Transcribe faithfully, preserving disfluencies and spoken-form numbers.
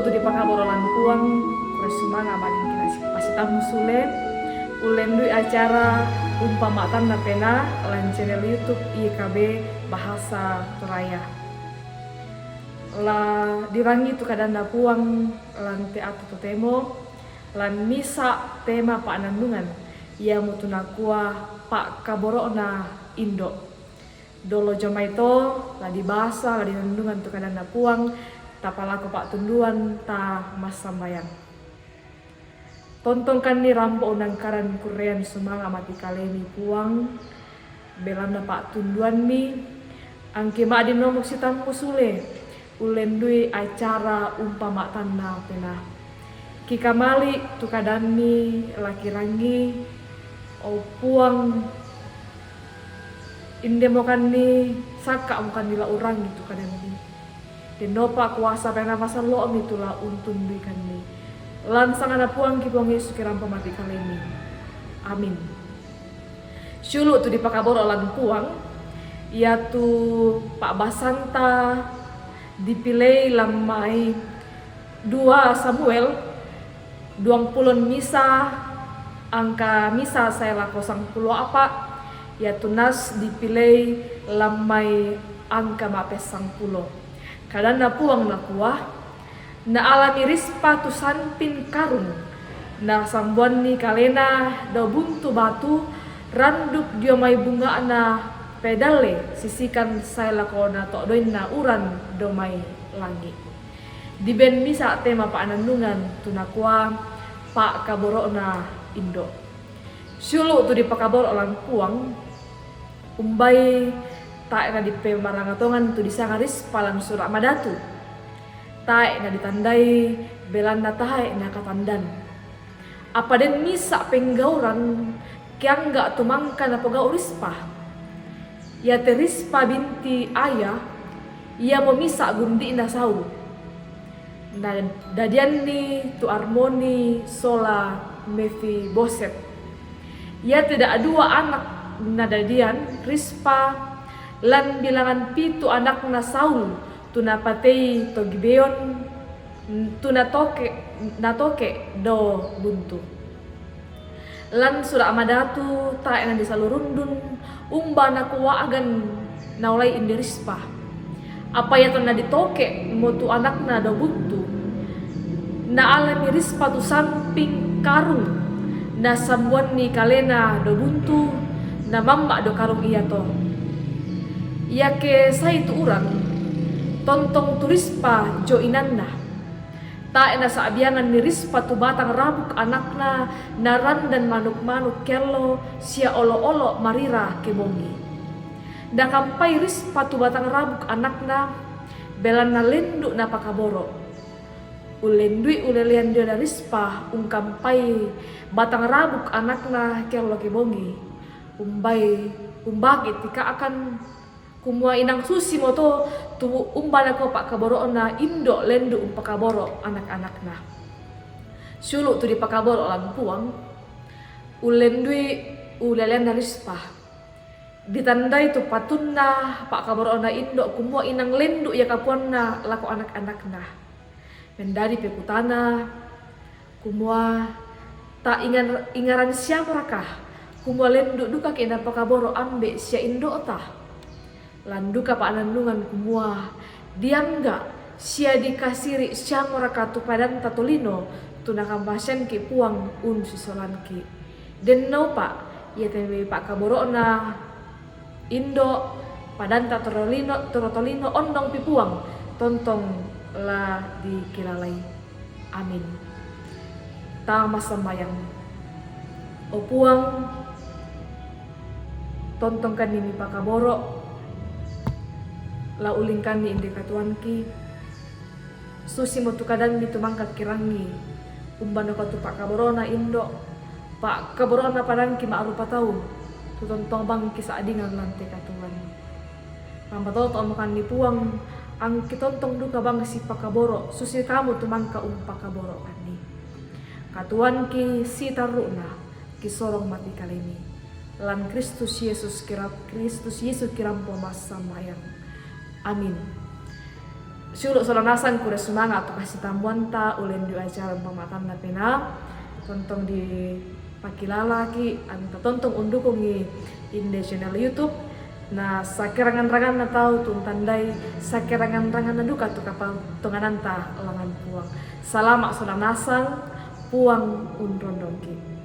Dipakaboro' lan Puang, kure sumanga' madingki na si-, pasitammu sule, ullendui acara Umpa Ma'tanna Penaa lan channel YouTube I K B Bahasa Toraya. La dirangi tu kadanNa Puang lan te attu totemo, lan misa' tema pa'nannungan, iamotu nakua Pa'kaboro'na Indo'. Dolo jomai to, la dibasa, la dinannungan tu kadanNa Puang, tapalako pa'tunduan, ta massambayang. Tontongkanni rampo unangkaran kurrean sumanga' mati kalemi Puang, belanna pa'tunduanni, angki ma'din nomo sitammu sule, ullendui acara Umpa Ma'tanna Penaa. Kikamali' tu kadanmi la kirangi, o Puang, indemokanni sakka'mokanni la urangi tu kadanmi. Dennopa kuasa Penaa Masallo'mi tu la untunduikanni. Lan sanganNa Puangki Puang Yesu kirampo mati kalemi. Amin. Siulu' tu dipakaboro' lan Puang, iatu pa'basanta dipilei lan mai dua Samuel, duangpulo misa, angka misa sae lako sangpulo a'pa', iatu nas dipilei lan mai angka ma'pessangpulo. KadanNa Puang nakua, Naalami Rispa tu samping karung, nasamboanni kalena dao buntu batu, randuk dio mai bunga'na pedalle sisikan sae lako nato'doinna uran dao mai langi'. Diben misa' tema pa'nannungan tu nakua Pa'kaboro'na Indo'. Siulu' tu dipakaboro' lan Puang, umbai tae' nadipemarangatongan tu disanga Rispa lan Sura' Madatu. Tae' naditandai, belanna tae' nakatandan. Apa den misa' penggauran keangga' tu mangka napogau' Rispa. Iate Rispa binti Aya, iamo misa' gundi'na Saul. Nadadianni tu Armoni sola Mefiboset. Iate da'dua anak nadadian Rispa lan bilangan pitu anakna Saul, tu napatei to Gibeon, tu natoke', natoke' dao buntu. Lan Sura' Madatu tae' nadisalurundun umba nakua'gan naolai inde Rispa. Apa iatonna ditoke'mo tu anakna dao buntu, naalami Rispa tu samping karung, nasamboanni kalena dao buntu, namamma' dao karung iato. Iake sai tu uran, tontong tu Rispa dio inanna. Tae' nasa'bianganni Rispa tu batang rabuk anakna, narandan manuk-manuk keallo sia olo'-olo' marira kebongi. Nakampai Rispa tu batang rabuk anakna, belanna lendu' napakaboro'. Ullendui ulelean diona Rispa ungkampai batang rabuk anakna keallo kebongi. Umbai, umbage' tika'kan, kumua inang susimoto tu umba nakua pa'kaboro'na indo' lendu' umpakaboro' anak-anakna. Siulu' tu dipakaboro' lan Puang, ullendui uleleanna Rispa. Ditandai tu patunna pa'kaboro'na indo' kumua inang lendu' ia kapuanna lako anak-anakna. Mendadi pekutana, kumua, ta ingan-, ingaran siamoraka, kumua lendu' dukaki' napakaboro' ambe' sia indo'ta? Lan duka pa'nannungan kumua, diangga' sia dikasiri' siamoraka tu padanta tolino, tu nakamaseanki' Puang unsisolanki'. Dennopa, iate mai pa'kaboro'na indo', padanta torolino, torotolino onnongpi Puang, tontong la dikilalai. Amin. Ta massambayang. O Puang, tontongkanni mipakaboro', la ulingkanni inde katuoanki, susimo tu kadanmi tu mangka kirangi, umba nakua tu pa'kaboro'na indo', pa'kaboro'na padangki ma'rupa tau, tu tontong bang kisa'dingan lan te katuoan. Mapatoto'mokanni Puang, angki tontong duka bang sipakaboro', susi kamu tu mangka umpakaboro'kanni. Katuoanki sitarru'na, kisorong mati kalemi. Lan Kristus Yesus kira-, Kristus Yesus kirampo massambayang. Amin. Sulu sola nasang kure sumanga' tu kasi tambuanta ulendu acara mama'tanna penaa. Tontong di pakilala ki' anta tontong undukungi inde channel YouTube. Na sakerangan-ranganna tau tu untandai, sakerangan-ranganna duka tu kapatongananta langan Puang. Salama' sola nasang, Puang unrondongki'.